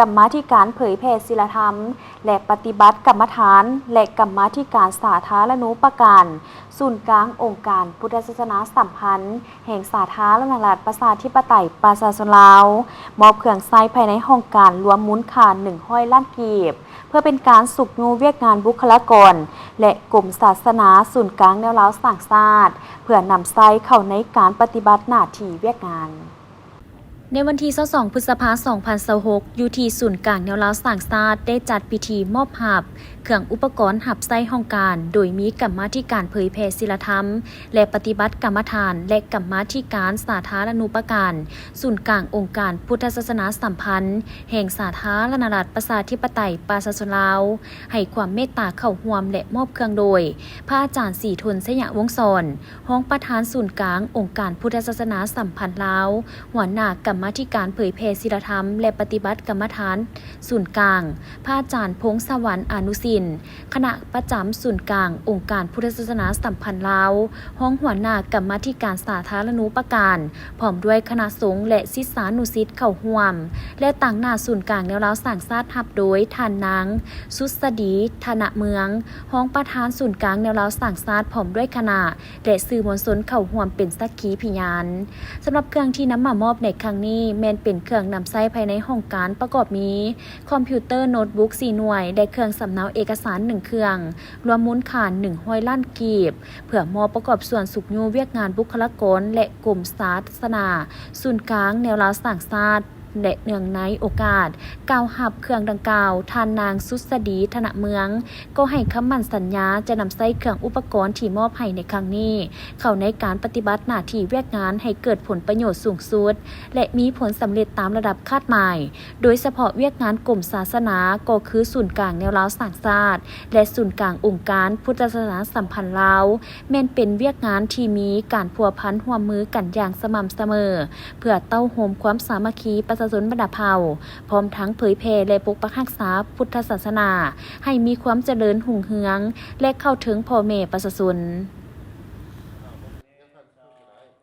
ກຳມາທິການເຜີຍແຜ່ສີລະທຳ ແລະ ປະຕິບັດກຳມະຖານ ແລະ ກຳມາທິການສາທາລະນູປະການ ສູນກາງອົງການພຸດທະສາສະໜາສຳພັນ ແຫ່ງສາທາລະນະລັດ ປະຊາທິປະໄຕ ປະຊາຊົນລາວ ມອບເຄື່ອງໃຊ້ພາຍໃນຫ້ອງການລວມມູນຄ່າ ໜຶ່ງຮ້ອຍລ້ານກີບ ເພື່ອເປັນການຊຸກຍູ້ວຽກງານບຸກຄະລາກອນ ແລະ ກົມສາສະໜາສູນກາງແນວລາວສ້າງຊາດ ເພື່ອນຳໃຊ້ເຂົ້າໃນການປະຕິບັດໜ້າທີ່ວຽກງານ. ໃນວັນທີຊາວສອງ ພຶດສະພາ ສອງພັນຊາວຫົກ ຢູ່ທີ່ສູນກາງແນວລາວສ້າງຊາດ ໄດ້ຈັດພິທີມອບຮັບເຄື່ອງອຸປະກອນຮັບໃຊ້ຫ້ອງການ ໂດຍມີກຳມາທິການເຜີຍແຜ່ສີລະທຳ ແລະ ປະຕິບັດກຳມະຖານ ແລະ ກຳມາທິການສາທາລະນູປະການ ສູນກາງອົງການພຸດທະສາສະໜາສຳພັນ ແຫ່ງສາທາລະນະລັດ ປະຊາທິປະໄຕ ປະຊາຊົນລາວ ໃຫ້ຄວາມເມດຕາເຂົ້າຮ່ວມ ແລະ ມອບເຄື່ອງໂດຍ ພະອາຈານ ສີທົນ ໄຊຍະວົງສອນ ຮອງປະທານສູນກາງອົງການພຸດທະສາສະໜາສຳພັນລາວ, ຫົວໜ້າກຳມາທິການເຜີຍແຜ່ສີລະທຳ ແລະ ປະຕິບັດກຳມະຖານສູນກາງ, ພະອາຈານ ພົງສະຫວັນ ອານຸສິນ ຄະນະປະຈຳສູນກາງອົງການພຸດທະສາສະໜາສຳພັນລາວ, ຮອງຫົວໜ້າກຳມາທິການສາທາລະນູປະການ, ພ້ອມດ້ວຍຄະນະສົງ ແລະ ສິດສານຸສິດເຂົ້າຮ່ວມ ແລະ ຕາງໜ້າສູນກາງແນວລາວສ້າງຊາດ ຮັບໂດຍ ທ່ານນາງ ສຸດສະດີ ທະນະເມືອງ ຮອງປະທານສູນກາງແນວລາວສ້າງຊາດ ພ້ອມດ້ວຍຄະນະ ແລະ ສື່ມວນຊົນເຂົ້າຮ່ວມເປັນສັກຂີພະຍານ. ສຳລັບເຄື່ອງທີ່ນຳມາມອບໃນຄັ້ງນີ້ ແມ່ນເປັນເຄື່ອງນຳໃຊ້ພາຍໃນຫ້ອງການ ປະກອບມີຄອມພິວເຕີໂນດບຸກສີ່ໜ່ວຍ ແລະ ເຄື່ອງສຳເນົາເອກະສານໜຶ່ງເຄື່ອງ, ລວມມູນຄ່າໜຶ່ງຮ້ອຍລ້ານກີບ ເພື່ອມອບປະກອບສ່ວນຊຸກຍູ້ວຽກງານບຸກຄະລາກອນ ແລະ ກົມສາສະໜາສູນກາງແນວລາວສ້າງຊາດ ແລະ ເນື່ອງໃນໂອກາດກ່າວຮັບເຄື່ອງດັ່ງກ່າວ, ທ່ານນາງ ສຸດສະດີ ທະນະເມືອງ ກໍໃຫ້ຄຳໝັ້ນສັນຍາຈະນຳໃຊ້ເຄື່ອງອຸປະກອນທີ່ມອບໃຫ້ໃນຄັ້ງນີ້ ເຂົ້າໃນການປະຕິບັດໜ້າທີ່ວຽກງານໃຫ້ເກີດຜົນປະໂຫຍດສູງສຸດ ແລະ ມີຜົນສຳເລັດຕາມລະດັບຄາດໝາຍ, ໂດຍສະເພາະວຽກງານກົມສາສະໜາ ກໍຄືສູນກາງແນວລາວສ້າງຊາດ ແລະ ສູນກາງອົງການພຸດທະສາສະໜາສຳພັນລາວ ແມ່ນເປັນວຽກງານທີ່ມີການພົວພັນຮ່ວມມືກັນຢ່າງສະໝ່ຳສະເໝີ ເພື່ອເຕົ້າໂຮມຄວາມສາມັກຄີປະຊາຊົນບັນດາເຜົ່າ, ພ້ອມທັງເຜີຍແຜ່ ແລະ ປົກປັກຮັກສາພຸດທະສາສະໜາ ໃຫ້ມີຄວາມຈະເລີນຮຸ່ງເຮືອງ ແລະ ເຂົ້າເຖິງພໍ່ແມ່ປະຊາຊົນ.